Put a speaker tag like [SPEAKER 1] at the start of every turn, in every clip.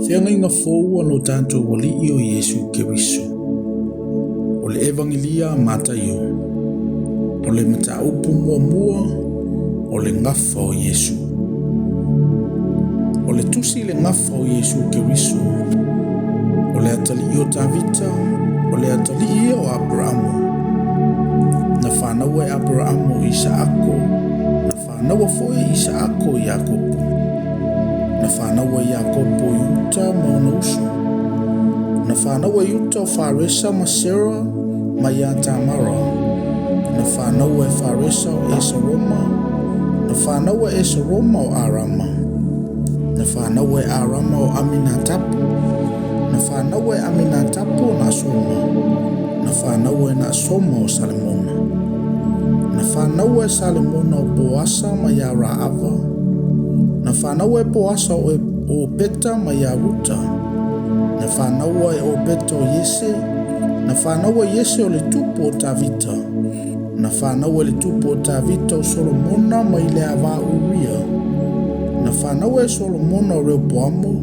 [SPEAKER 1] Feagaiga fou a lo tatou Alii o Iesu Keriso. O le Evagelia a Mataio. O le mataupu muamua o le gafa o Iesu. O le tusi le gafa o Iesu Keriso, o le atalii o Tavita, o le atalii ia o Aperamo. Na fanau e Aperamo o Isaako, na fanaua foi e Isaako o Iakopo. Na fanaua e Iakopo o Iuta ma ona uso. Na fanaua e Iuta o Faresa ma Sera ma ia Tamara. Na fanaua e Faresa o Esaroma. Na fanaua e Esaroma o Arama. Na fanaua e Arama o Aminatapu. Na fanaua e Aminatapu o Nasona. Na fanaua e Nasoma o Salemona. Na fanaua e Salemona o Poasa ma ia Raava. Na fanaua e Poasa o Opeta ma ia Ruta. Na fanaua e Opeta o Iese. Na fanaua e Iese o le tupu o Tavita. Na fanaua e le tupu o Tavita o Solomona mai le ava Uria. Na fanaua e Solomona o Reopoamo.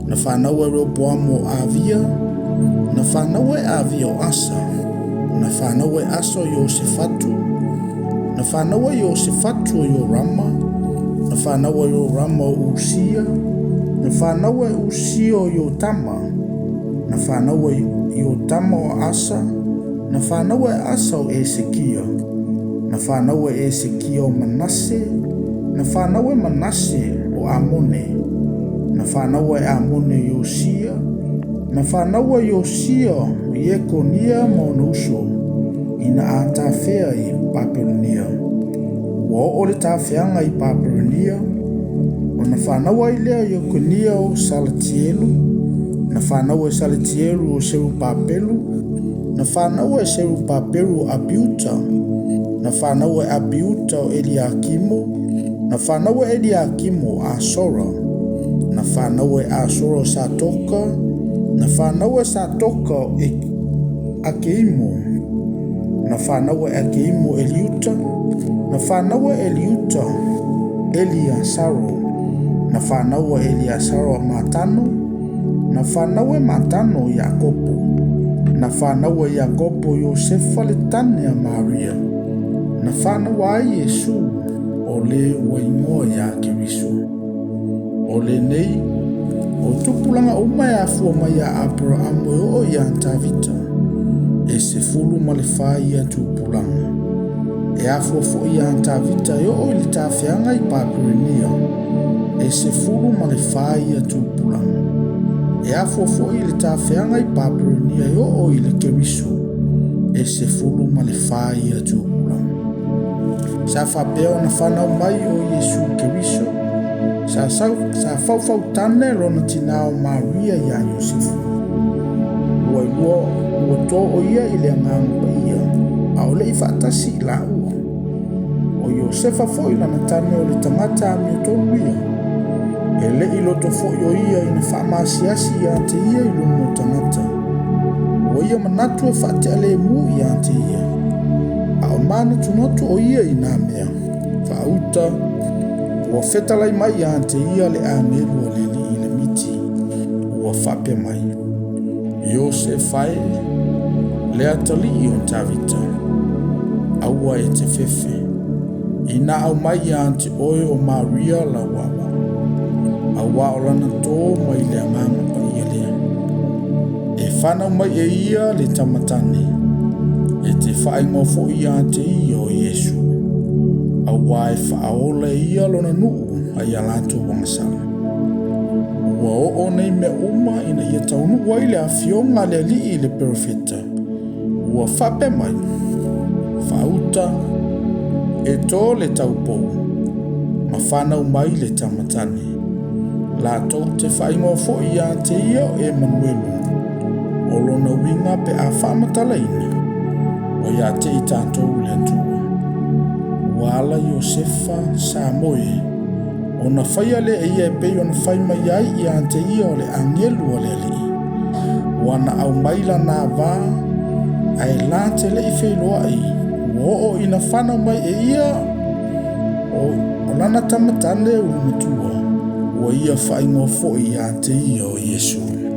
[SPEAKER 1] Na fanaua e Reopoamo o Avia. Na fanaua e Avia o Asa. Na fanaua e Asa o Iosefatu. Na fanaua e Iosefatu o Iorama. Na fanaua e Iorama o Usia. Na fanaua e Usia o Iotama. Na fanaua e Iotama o Asa. Na fanaua e Asa o Esekia. Na fanaua e Esekia o Manase. Na fanaua e Manase o Amone. Na fanaua e Amone o Iosia. Na fanaua e Iosia o Iekonia ma ona uso ina a tafea i Papelonia. Ua oo le tafeaga i Papelonia, ona fanaua ai lea o Iekonia o Salatielu. Na fanaua e Salatielu o Serupapelu. Na fanaua e Serupapelu o Apiuta. Na fanaua e Apiuta o Eliakimo. Na fanaua e Eliakimo o Asora. Na fanaua e Asora o Satoka. Na fanaua e Satoka o Akeimo. Na fanaua e Akeimo Eliuta. Na fanaua e Eliuta Eliasaro. Na fanaua e Eliasaro o Matano. Na fanaua e Matano o Iakopo. Na fanaua e Iakopo Iosefa le tane a Maria. Na fanaua ai Iesu o le ua igoa ia Keriso. O lenei, o tupulaga uma e afua mai ia Aperamo e oo ia Tavita, e 14 ia tupulaga. E afua foi ia Tavita e oo i le tafeaga i Papelonia, e 14 ia tupulaga. E afua foi i le tafeaga i Papelonia e oo i le Keriso, e 14 ia tupulaga. Sa faapea ona fanau mai o Iesu Keriso, sa faufautane lona tinā o Maria ia Iosefu. Ua ilua ua tō o ia i le agaga paia, a o le'i faatasi i laua. O Iosefa foi lana tane o le tagata amiotonu ia. E le'i loto foi o ia ina faamasiasi ia te ia i luma o tagata. Ua ia manatu e faatealemu ia te ia. A o manatunatu o ia i nā mea. Faauta, ua fetalai mai ia te ia le agelu a le Alii i le miti. Ua faapea mai, Iosefa e, le atalii o Tavita, aua e te fefe, ina aumai ia te oe o Maria lau ava, auā o lana tō mai le agaga paia lea. E fanau mai e ia le tamatane, e te faaigoa foi ia te ia o Iesu, auā e faaola e ia lona nuu ai a latou agasala. Ua oo nei mea uma ina ia taunuu ai le afioga a le Alii i le perofeta, ua faapea mai, Faauta, e tō le taupou, ma fanau mai le tamatane. Latou te faaigoa foi ia te ia o Emanuelu, o lona uiga pe a faamatalaina, ua ia te i tatou le Atua. Ua ala Iosefa sa moe, ona faia lea e ia e pei ona fai mai ai ia te ia o le agelu a le Alii. Ua na aumai lana ava, ae la te le'i feiloai, ua oo ina fanau mai e ia o lana tamatane ulumatua. Ua ia faaigoa foi ia te ia o Iesu.